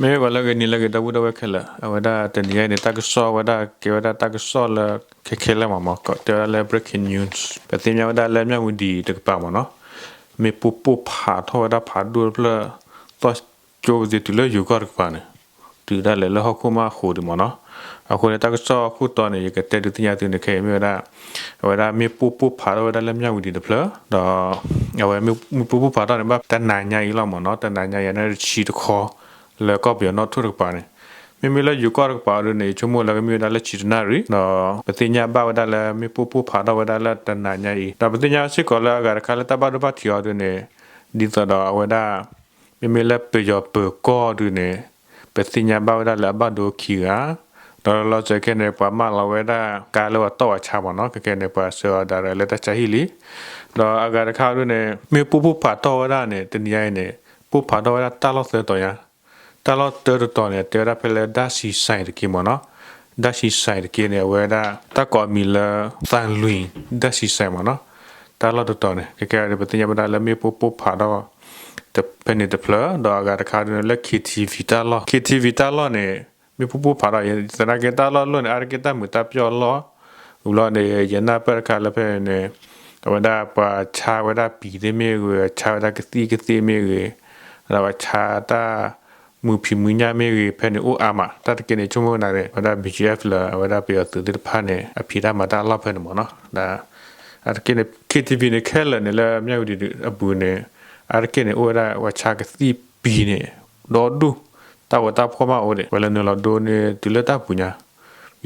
မ့ၢ်ဝဲလၢဂ့ၤနံၤလၢဂ့ၤ ဒီပုၢ်ဒီဝဲၢ်ခဲလၢာ်, အဝဲဒၣ်တနံၤညါအံၤန့ၣ် တၢ်ကစီၣ်ဝဲဒၣ်ကဲဝဲဒၣ်တၢ်ကစီၣ်လၢခဲခဲလၢာ်မးမး ကိးတဲဝဲဒၣ်လၢ breaking news ပသ့ၣ်ညါဝဲဒၣ်လၢမၠၣ်ဝတံၤတကပၤမးနီၤ, မ့ၢ်ပိၢ်ပိၢ်ဖးထီၣ်ဝဲဒၣ်ဖးဒိၣ်တဖျၢၣ် သီၣ်ကၠိပသ့တုၤလၢယိၤကီၢ်တကပၤန့ၣ် တုၤဒၣ်လဲာ်လၢဟီၣ်ခိၣ်မၢ်အဃိဒံးမးနီၤ. အဃိန့ၣ် တၢ်ကစီၣ်အခိၣ်တီန့ၣ် ယကတဲဒုးသ့ၣ်ညါသုန့ၣ် ခဲအံၤမ့ၢ်ဝဲဒၣ် အဝဲဒၣ်မ့ၢ်ပိၢ်ပိၢ်ဖးထီၣ်ဝဲဒၣ်လၢမၠၣ်ဝတံၤတဖျၢၣ် ဒီး အဝဲမ့ၢ်ပိၢ်ပိၢ်ဖးထီၣ်န့ၣ် ဘၣ်တနၤညါအံၤလီၤမးနီၤ, တနၤညါအံၤန့ၣ်တဆံတခီ လၢကီၢ်ပယီၤနီၣ်ထိၣ်တကပၤန့ၣ်, မ့မ့ၢ်လၢယိၤကီၢ်တကပၤအံၤဒုးန့ၣ် ယဆိကမိၣ်လၢကမ့ၢ်ဝဲဒၣ်လၢဆံတနၣ်ရံၣ်, ဒီးပသ့ၣ်ညါဘၣ်ဝဲဒၣ်လၢမ့ၢ်ပိၢ်ပိၢ်ဖးထီၣ်ဝဲဒၣ်လၢတနၤညါအံၤ, ဒီးပသ့ၣ်ညါစ့ၢ်ကီးလၢအဂၤတခါလၢတၢ်ဘၣ်ဒိဘၣ်ထံးအီၤဒုးန့ၣ် ဒ်သိးဒီးအဝဲဒၣ် မ့မ့ၢ်လၢပယီၤပၢၤကီၢ်ဒုးန့ၣ် ပသ့ၣ်ညါဘၣ်ဝဲဒၣ်လၢအဘၣ်ဒိခံဂၤ, ဒီးလီၤစၢၤခဲန့ၣ် ပှၤမၢလီၤဝဲဒၣ်ကါလၢပှၤတီၢ်ဝဲဆါမးနီၤ, ခဲခဲန့ၣ် ပှၤဆှၢအီၤဒၣ်ရၢလၢတၢ်ဆါဟံၣ်လံ, ဒီးအဂၤတခါဒုးန့ၣ် မ့ၢ်ပိၢ်ပိၢ်ဖးထီၣ်ဝဲဒၣ်န့ၣ် တနံၤညါအံၤန့ၣ် ပိၢ်ဖးထီၣ်ဝဲဒၣ်တၢ်လီၢ်သၢတီၤညါ, တၢ်လီၢ်တၢတတီၤန့ၣ် တဲဝဲဒၣ်ဖဲလၢ ဒၣ်ဆံစဲတက့မးနီၤ, ဒၣ်ဆံစဲတက့န့ၣ် အဝဲဒၣ် တၢ်ကိးအမံၤလၢ သၣ်လွံၢ် ဒၣ်ဆံစဲမးနီၤ, တၢ်လီၢ်တတီၤန့ၣ် ခဲခဲဒုး ပသ့ၣ်ညါဝဲဒၣ်လၢမ့ၢ်ပိၢ်ပိၢ်ဖးထီၣ် ဖဲန့ၣ်တဖျၢၣ်, ဒီးအဂၤတခါဒုးန့ၣ် လၢ KTV တၢ်လီၢ်, KTV တၢ်လီၢ်န့ၣ် မ့ၢ်ပိၢ်ပိၢ်ဖးထီၣ် သနာ်က့တၢ်လီၢ်လၢန့ၣ် အါတက့ၢ်တၢ်မုာ်တၢ်ပျီၣ်လီၢ်, ဝံၤလီၤန့ၣ် ယနၢ်ပၢၢ်တခါလၢဖဲန့ၣ် အဝဲဒၣ်ပှၤဆါဝဲဒၣ်ပံၤသ့ၣ်မ့ၢ်ဂ့ၤ, ဆါဝဲဒၣ်ကသံၣ်ကသ့ၣ်မ့ၢ်ဂ့ၤ, ဒီးပှၤဆါတၢ် မုာ်ဖံးမုာ်ညၣ်မ့ၢ်ဂ့ၤ ဖဲန့ၣ်အိၣ်အါမး, တၢ်တက့ၢ်န့ၣ် ဆိကမိၣ်ဝဲဒၣ်န့ၣ် အဝဲဒၣ် BGF လၢအဝဲဒၣ်ပယီၤသုးသ့ၣ်တဖၣ်န့ၣ် အဖံးတၢ်မၤတၢ်အလီၢ်ဖဲန့ၣ်မးနီၤ, ဒီး အတက့ၢ်န့ၣ် KTV န့ၣ် ခဲလၢာ်န့ၣ် လၢမၠၣ်ဝတံၤအပူၤန့ၣ် အါတက့ၢ်န့ၣ် အိၣ်ဝဲဒၣ်ပှၤဆါကသံၣ်ပံၤန့ၣ် ဒီဒူၣ်, တၢ်ဂီၤတၢ်ဖှီၣ်မးအိၣ်ဒံး, ပှၤလဲၤနုာ်လီၤဒိန့ၣ် တုၤလၢတၢ်ပူၤညါ,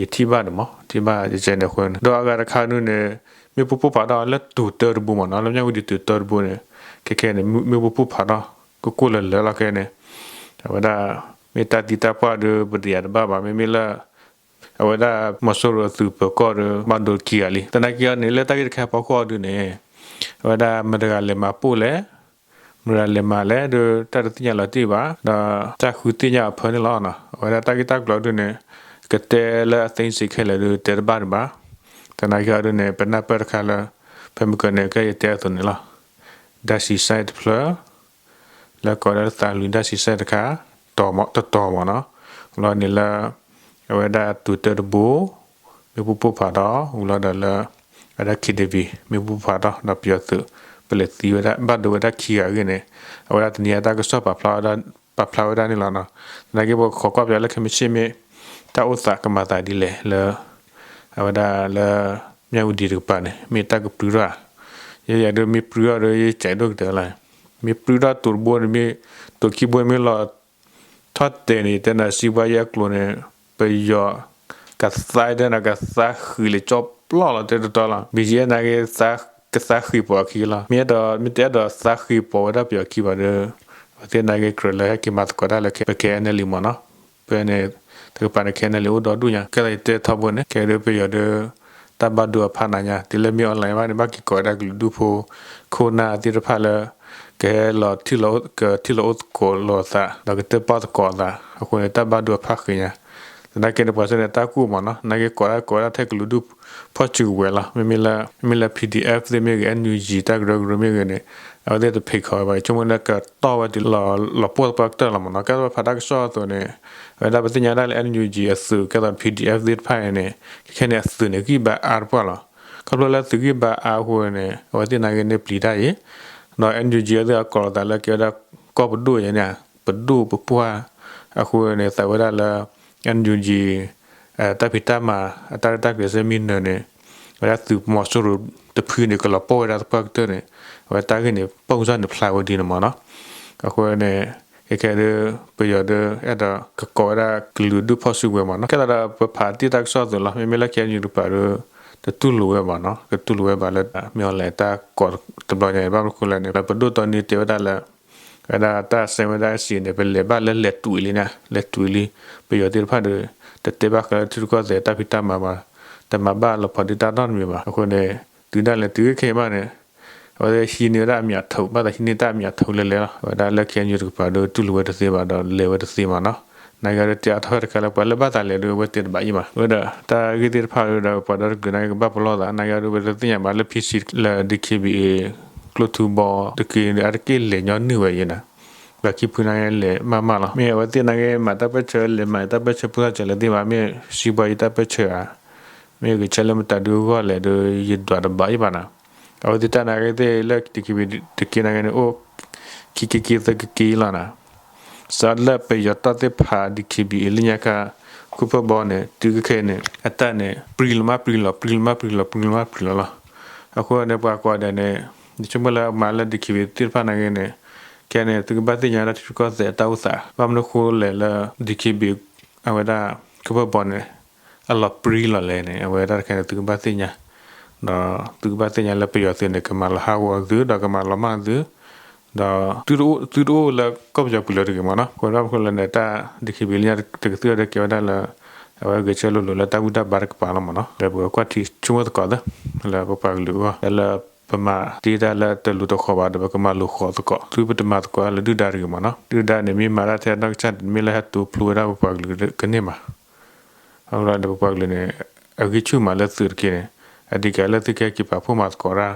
ယထံၣ်ဘၣ်န့ၣ်မး, ထံၣ်ဘၣ်ယကဲန့ၣ်အဃိန့ၣ်, ဒီးအဂၤတခါဒုးန့ၣ် မ့ၢ်ပိၢ်ပိၢ်ဖးထီၣ်လၢတိၤတၢတဘိမးနီၤ, လၢမၠၣ်ဝတံၤတိၤတၢတဘိန့ၣ် ခဲခဲန့ၣ် မ့ၢ်ပိၢ်ပိၢ်ဖးထီၣ် ကကိၢ်လၢာ်လၢာ်လီၤခဲန့ၣ်, အဝဲဒၣ် မ့ၢ်တၢ်သံတၢ်ပှၢ်ဒီး ပတယၤတဘၣ်ဘၣ်, မ့မ့ၢ်လၢ အဝဲဒၣ်မီၤစိရိၤအသုးပၢၤကီၢ်ဒီး ဘၣ်ဒိခံဂၤလံ, သနာ်က့အီၤန့ၣ် လၢတၢ်ဂ့ၢ်တခါအဖီခိၣ်အီၤဒုးန့ၣ် အဝဲဒၣ်မတၤတဂၤလဲၤမၤပိၢ်လဲၣ်, မတၤတဂၤလဲၤမၤလဲၣ်ဒီး တၢ်တသ့ၣ်ညါလီၤတံၢ်ဘၣ်, ဒီးတၢ်ဃုသ့ၣ်ညါအဖၢန့ၣ်လီၤ. အဝဲဒၣ်တၢ်ဂ့ၢ်တၢ်ကျိၤဒုးန့ၣ် ကတဲလၢအသ့စ့ၢ်ခဲလၢာ်ဒီး တဲတဘၣ်ဒံးဘၣ်, သနာ်က့အီၤဒုးန့ၣ် ပနၢ်ပၢၢ်တခါလၢ ဖဲမုၢ်ကၢန့ၣ် ကဲယတဲအသိးန့ၣ်လီၤ, ဒၣ်ဆံစဲတဖျၢၣ် လၢကိးဒၣ်လၢသးလွံၢ်ဒၣ်ဆံစဲတခါ, တတီၤမးနီၤ, လီၤန့ၣ်လၢ အဝဲဒၣ်တိၤတၢတဘိ မ့ၢ်ပိၢ်ပိၢ်ဖးထီၣ် ဝံၤလီၤဒီးလၢ အဝဲဒၣ် KTV မ့ၢ်ပိၢ်ပိၢ်ဖးထီၣ် ဒီးပယီၤသုး ပလဲၤသံဝဲဒၣ် ဘၣ်ဒိဝဲဒၣ်ခံဂၤအဂ့ၢ်န့ၣ် အဝဲဒၣ်တနံၤအံၤတၢ်ကစီၣ်ပာ်ဖျါဝဲဒၣ် ပာ်ဖျါဝဲဒၣ်န့ၣ်လီၤနီၤ. သနာ်က့ပကခိးကွၢ်ပၠးလၢခဲမုၢ်ဆ့ၣ်မ့ၢ် တၢ်အိၣ်သးကမၤသးဒ်လဲၣ်လၢ အဝဲဒၣ်လၢ မၠၣ်ဝတံၤတကပၤန့ၣ် မ့ၢ်တၢ်ကပြုၢ်ထီၣ်ဧါ, ယဲယၤဒုးမ့ၢ်ပြုၢ်ထီၣ်ဒီး ယကဲးဒိၣ်ကတၢၢ်လီၤ. မ့ၢ်ပြုၢ်ထီၣ်တိၤတဘိန့ၣ်မ့ၢ် တိၤခံဘိမ့ၢ်လီၤ ထီၣ်တဲာ်န့ၣ် ယတဲနၤစံးပှၤယဲအကျိၤန့ၣ် ပယီၤ ကသါတဲနၤ ကသါဃံးလၢကၠီပျီလီၤ တဲတတီလီၤ. ဘံၣ်ယဲနာ်က့ ကသါဃံးပိာ်အခံလီၤ. မ့ၢ်အဲၣ်ဒိး မ့ၢ်တအဲၣ်ဒိးသါဃံးပိာ်ဝဲဒၣ်ပယီၤခံဘၣ်ဒီး အဝဲသ့ၣ်နာ်က့ကြၢးလၢဟဲက့ၤမၤသကိးတၢ်လၢပ KNLA မ့ၢ်နီၤ. ဖဲန့ၣ် တကပၤန့ၣ် KNLA အိၣ်ဒီဒူၣ်ညါ ကဲသးယတဲထီဘိန့ၣ် ကဲဒုးပယီၤဒုး တၢ်ဘၣ်ဒိအဖးနးညါ တုၤလၢမ့ၢ် online ဘၣ်န့ၣ် ဘၣ်က့ၤကိးဝဲဒၣ်ကလုာ်ဒူၣ်ဖိ ခိၣ်နၢ်သ့ၣ်တဖၣ်လၢ ကဟဲလီၤ ကထံၣ်လိာ်အိၣ်သကိးလိာ်အသး ဒီးကတၢၢ်ပီၣ်သကိးအသး အဃိန့ၣ် တၢ်ဘၣ်ဒိအဖးဃံးညါ. သနာ်က့န့ၣ် ပှၤစ့ၢ်န့ၣ် တၢ်ကူၣ်မ့ၢ်နီၤ နာ်က့ကိးဒၣ်ကိးဝဲဒၣ်ထဲကလုာ်ဒူၣ်ဖီၣ်စုကဝဲၤလီၤ. မ့မ့ၢ်လၢ မ့မ့ၢ်လၢ PDF သ့ၣ်မ့ၢ်ဂ့ၤ NUG တၢ်ကရၢကရိမ့ၢ်ဂ့ၤန့ၣ် အဝဲသ့ၣ်တဖံးခီဝဲဘၣ် ဆိကမိၣ်လၢကတီၢ်ဝဲတုၤလီၤပိၢ်သပှၢ်ကတၢၢ်လီၤမ့ၢ်နီၤ. ကဲသးဖးတၢ်ကစီၣ်အသိးန့ၣ် အဝဲဒၣ်ပသ့ၣ်ညါဒၣ်လၢ NUG အသုး ကဲသး PDF သ့ၣ်တဖၣ်န့ၣ် ခဲခဲန့ၣ် အသုးန့ၣ် ဂံၢ်ဘါအါတပှၢ်လီၤ. ခီဖျိလၢသုးဂံၢ်ဘါအါအဃိန့ၣ် အဝဲသ့ၣ်နာ်က့န့ၣ်ပျံၤတၢ်အံၤ ဒီး NUG အသုးအကိးလိာ်သးလၢကဲဝဲဒၣ် ကီၢ်ပဒိၣ်ယဲန့ၣ် ပဒိၣ်ပပှၢ် အဃိန့ၣ် သးဝဲဒၣ်လၢ NUG တၢ်ဖံးတၢ်မၤ အတၢ်ရဲၣ်တၢ်ကျဲၤစ့ၢ်မ့ၢ်နၢၤန့ၣ် အဝဲဒၣ်သုးမီၤစိရိၤတဖုန့ၣ် ကလီၤပှီၢ်ဝဲဒၣ်သပှၢ်ကတၢၢ်န့ၣ် အဝဲတၢ်ဂ့ၢ်န့ၣ် ပိၢ်စၢ်န့ၣ်ဖျါဝဲဒ်န့ၣ်မ့ၢ်နီၤ. အဃိန့ၣ် ခဲခဲဒုး ပယီၤဒုး အဲၣ်ဒိးကကိးဝဲဒၣ်ကလုာ်ဒူၣ်ဖီၣ်စုကဝဲၤမ့ၢ်နီၤ. ကဲသးဒီးပဖးတ့ၢ်တၢ်ကစီၣ်အသိးလီၤ. မ့မ့ၢ်လၢ KNU တကပၤဒီး တတူၢ်လိာ်ဝဲဘၣ်နီၤ. တတူၢ်လိာ်ဝဲဘၣ်လၢ မ့ၢ် online တၢ်ကိးတဘျီညါအံၤ ဘၣ်မနုၤဃိလဲၣ်န့ၣ် ပဒိၣ်တီနံၤတဲဝဲဒၣ်လၢ ဝဲဒၣ်တၢ်စဲဝဲဒၣ်စံးန့ၣ် ပလဲၤဘၣ်လၢလဲၤတွံာ်လံန့ၣ် လဲၤတွံာ်လံ. ပယီၤသ့ၣ်တဖၣ်ဒီး တတဲဘၣ်ဃးလၢထံရူၢ်ကီၢ်သဲးတၢ်ဖံးတၢ်မၤဘၣ်, တမၤဘၣ်လီၤဖီဒုတၢ်နီတမံၤဘၣ်. အဃိန့ၣ် တုၤဒၣ်လဲာ်တုၤခဲအံၤမးန့ၣ် အဝဲသ့ၣ်ဟံးန့ၢ်ဝဲဒၣ်အမြတ်ထုတ်, ဘၣ်သးဟံးန့ၢ်တၢ်အမြတ်ထုတ်လဲၤလဲၤလီၤ. အဝဲဒၣ်လၢ KNU တကပၤဒီးတူၢ်လိာ်ဝဲတသ့ဘၣ်ဒီးလဲၤဝဲတသ့မးနီၤ. နာ်က့ဒီးတဲအါထီၣ်ဝဲတခါလၢပှၤလၢဘၣ်သးလဲၤဒီးအဝဲတဲတဘၣ်အံၤဘၣ်. အဝဲဒၣ်တၢ်ဂ့ၢ်သ့ၣ်တဖၣ်ဒီးပှၤဒီတကလုာ်နာ်က့ကဘၣ်ပလီၢ်သး နာ်က့ဒီးပတသ့ၣ်ညါဘၣ်လၢ PC လၢ DKBA ကျိၣ်ထူဘီ တက့ၢ်ဒီးအါတက့ၢ်လဲၤညီနုၢ်ဝဲအံၤန့ၣ် ပှၤခံဖုနာ်က့လဲၤမးမးလီၤ. မ့ၢ်အဝဲသ့ၣ်နာ်က့မၤတၢ်ပၢၢ်ဆၢလဲၤမၤတၢ်ပၢၢ်ဆၢဖိသၣ်စၢၤလဲၤသ့ၣ်မး မ့ၢ်စံးဘီယတၢ်ပၢၢ်ဆၢဧါ, မ့ၢ်ဂဲၤဆၢလၢမတၤဒုအဂီၢ်လဲၣ်ဒီး ယဒွးတဘၣ်ယဘၣ်နၤ. အဝဲသ့ၣ်တၢ်နာ်က့သ့ၣ်လၢ DKBA တက့နာ်က့န့ၣ် အိၣ်ခံက့ခံသၢက့က့လီၤနၤ. စးလၢပယီၤတီၢ်သ့ၣ်ဖး DKBA လၢညါခါ ခိၣ်ဖၢၣ်ဘီန့ၣ် တုၤခဲအံၤန့ၣ် အတၢ်န့ၣ် ပြံလီၤမးပြံလီၤ ပြံလီၤမးပြံလီၤ ပြံလီၤမးပြံလီၤလီၤ. အဃိန့ၣ် ပှၤကိးဂၤဒဲးန့ၣ် ယဆိကမိၣ်လၢအမၤလၢ DKBA သ့ၣ်တဖၣ်နာ်က့န့ၣ် ခဲအံၤန့ၣ် သုကဘၣ်သ့ၣ်ညါဒၣ်ထံရူၢ်ကီၢ်သဲးအတၢ်အိၣ်သး ဘၣ်မနုၤဃိလဲၣ်လၢ DKBA အဝဲဒၣ် ခိၣ်ဖၢၣ်ဘီန့ၣ် အလီၤပြံလီၤလဲၣ်န့ၣ် အဝဲဒၣ်တခါန့ၣ် သုကဘၣ်သ့ၣ်ညါ ဒီးသုကဘၣ်သ့ၣ်ညါလၢပယီၤသုးန့ၣ် ကမၤလီၤဟးဂီၤသု ဒီးကမၤလီၤမၢ်သု ဒီးသုတအိၣ်လၢကီၢ်ပယီၤပူၤလၢၤတဂ့ၤမးနီၤ. အဃိန့ၣ်ဘၣ်မနုၤဃိလဲၣ်န့ၣ် တၢ် DKBA လၢညါတကသ့ၣ်ဒီးကဲဝဲဒၣ်လၢ အဝဲဂဲၤဆၢလိၤလိၤလၢတၢ်ဘူၣ်တၢ်ဘါတကပၤလီၤမးနီၤ. ဒီးပကကွၢ်ထံဆိကမိၣ်သကိးသ့ လၢပပှၤကလုာ်အဂီၢ် လၢပမၤတ့ၢ်တၢ်လၢတလိၤတဃီၤဘၣ်ဒီး ပကမၤလိာ်ဃီၤသကိး သုပတမၤသကိးလၢဒုၣ်ဒါတဂ့ၤမးနီၤ. ဒုၣ်ဒါန့ၣ် မ့ၢ်မၤတၢ်ထဲအနီၢ်ကစၢ်န့ၣ် မ့ၢ်လၢဟဲတိဖျိဝဲဒၣ်ပပှၤကလုာ်ကန့ၢ်မး အဃိန့ၣ် ပပှၤကလုာ်န့ၣ် အဂံၢ်ဆူၣ်မးလၢသုးတက့န့ၣ် အဒံးကးလၢသုကဟဲက့ၤပာ်ဖှိၣ်မၤသကိးတၢ်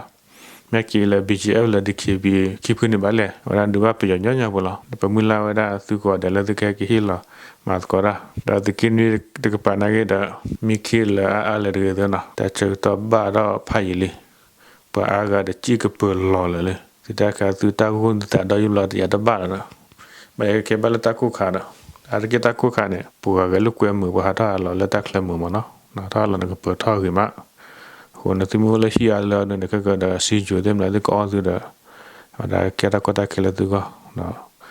မ့ၢ်က့ၤလၢ BGF လၢ DKBA ခံဖုန့ၣ်ဘၣ်လဲၣ် အဝဲဒၣ်ဒုးဘၣ်ပယီၤညီညီဖိလီၤ. ပမုၢ်လၢ်ဝဲဒၣ်သုကိးဂၤဒဲးလၢသုကဟဲက့ၤဟ့ၣ်လီၤမၤသကိးတၢ် ဒီးသုးက့နွံတကပၤနာ်က့ဒီး မံခ့လၢအအါလဲၣ်တဂ့ၤသ့နီၤ တၢ်ဆၢကတီၢ်ဘၣ်ဒီးဖးယံာ်လံ ပှၤအါဂၤဒီးစံၣ်ကပၢၤလီၤလၢာ်လံ သုတၢ်ခါသုတၢ်ဂိၢ်သုသးဒီးယုၢ်ဘျီ တယၤတဘၣ်လီၤဒီး ဘၣ်ယကဲဘၣ်လၢတၢ်ကိၢ်ခါဒီး အါတက့ၢ်တၢ်ကိၢ်ခါန့ၣ် ပှၤဂၤဂဲၤလိာ်ကွဲမုာ် ပှၤဟးထီၣ်ဟးလီၤလၢတၢ်ချၢမုာ်မးနီၤ ဟးထီၣ်ဟးလီၤန့ၣ် ကပၢၤထီၣ်ဂ့ၤမး အဃိန့ၣ် သုမ့ၢ်အိၣ်လၢဟံၣ်အါလၢအီၤန့ၣ် ခဲကဒီး စံယိၤသ့ၣ်မနုၤသ့ၣ်ကအီၣ်သုဒီး အဝဲဒၣ်ကဲတၢ်ကီတၢ်ခဲလၢသုဂီၢ်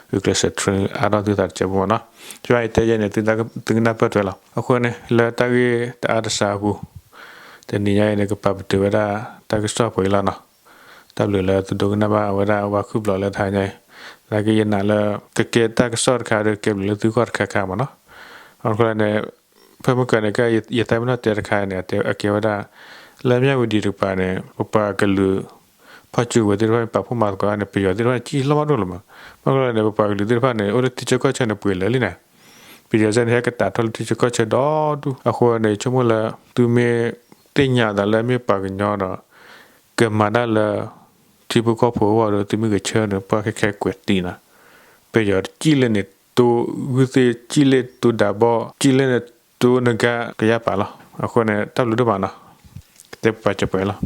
ဂုာ်ကျဲးစၢး train အါထီၣ်သုသးတစဲးဖိမးနီၤ. ယွၤအံၤတဲယဲန့ၣ် သုကနၢ်ပၢၢ်ထွဲလီၤ. အဃိန့ၣ် လၢတၢ်ဂ့ၢ်တအါတစှၤအပူၤ တနံၤညါအံၤန့ၣ် ကပာ်ပတုာ်ဝဲဒၣ်တၢ်ကစီၣ်ပှဲၤအံၤလီၤနီၤ. တၢ်ဘျုးလၢသုဒိကနၣ်ဘၣ်ဝဲဒၣ်ဝါခုၣ်ဘျီလၢတဟါညါအံၤ, သနာ်က့ယနာ်လၢ ကကဲတၢ်ကစီၣ်တခါဒီး ကဲဘျုးလၢသုဂီၢ်တခါခါမးနီၤ. အဃိန့ၣ် ဖဲမုၢ်ကၢန့ၣ် ကဲယသးပ့ၤနီၣ်တဲတခါန့ၣ် အကဲဝဲဒၣ် လၢမၠၣ်ဝတံၤတကပၤန့ၣ် ပပှၤကလုာ် ဖီၣ်စုကဝဲၤသ့ၣ်တဖၣ်န့ၣ် ပာ်ဖှိၣ်မၤသကိးန့ၣ် ပယီၤသ့ၣ်တဖၣ်န့ၣ် ကံၣ်လီၤမးဒိၣ်လီၤမး. ဘၣ်ဃိန့ၣ် ပပှၤကလုာ်သ့ၣ်တဖၣ်န့ၣ် အိၣ်လၢထံဆၢကီၢ်ဆၢန့ၣ် ပှဲၤလၢာ်လံန့ၣ် ပယီၤစဲန့ၣ် ဟဲကတးထီၣ်လၢထံဆၢကီၢ်ဆၢဒီဒူၣ်. အဃိန့ၣ် ယဆိကမိၣ်လၢ သုမ့ၢ်သ့ၣ်ညါသးလၢမ့ၢ်ပှၤကညီဒီး ကမၤတၢ်လၢ ထံဖိကီၢ်ဖိအဂီၢ်ဒီး သုမ့ၢ်ဂဲၤဆၢန့ၣ် ပှၤခဲခဲကွဲးတံၢ်နၤ, ပယီၤကံၣ်လၢန့ၣ် တိဂုၢ်သ့ၣ် ကံၣ်လၢတိဒးဘီၣ် ကံၣ်လၢန့ၣ် တိနကါကယၢ်ပာ်လီၤ. အဃိန့ၣ် တၢ်ဘျုးဒိၣ်မးနီၤ, ကတဲပပာ်စၢၤပှဲၤလီၤ.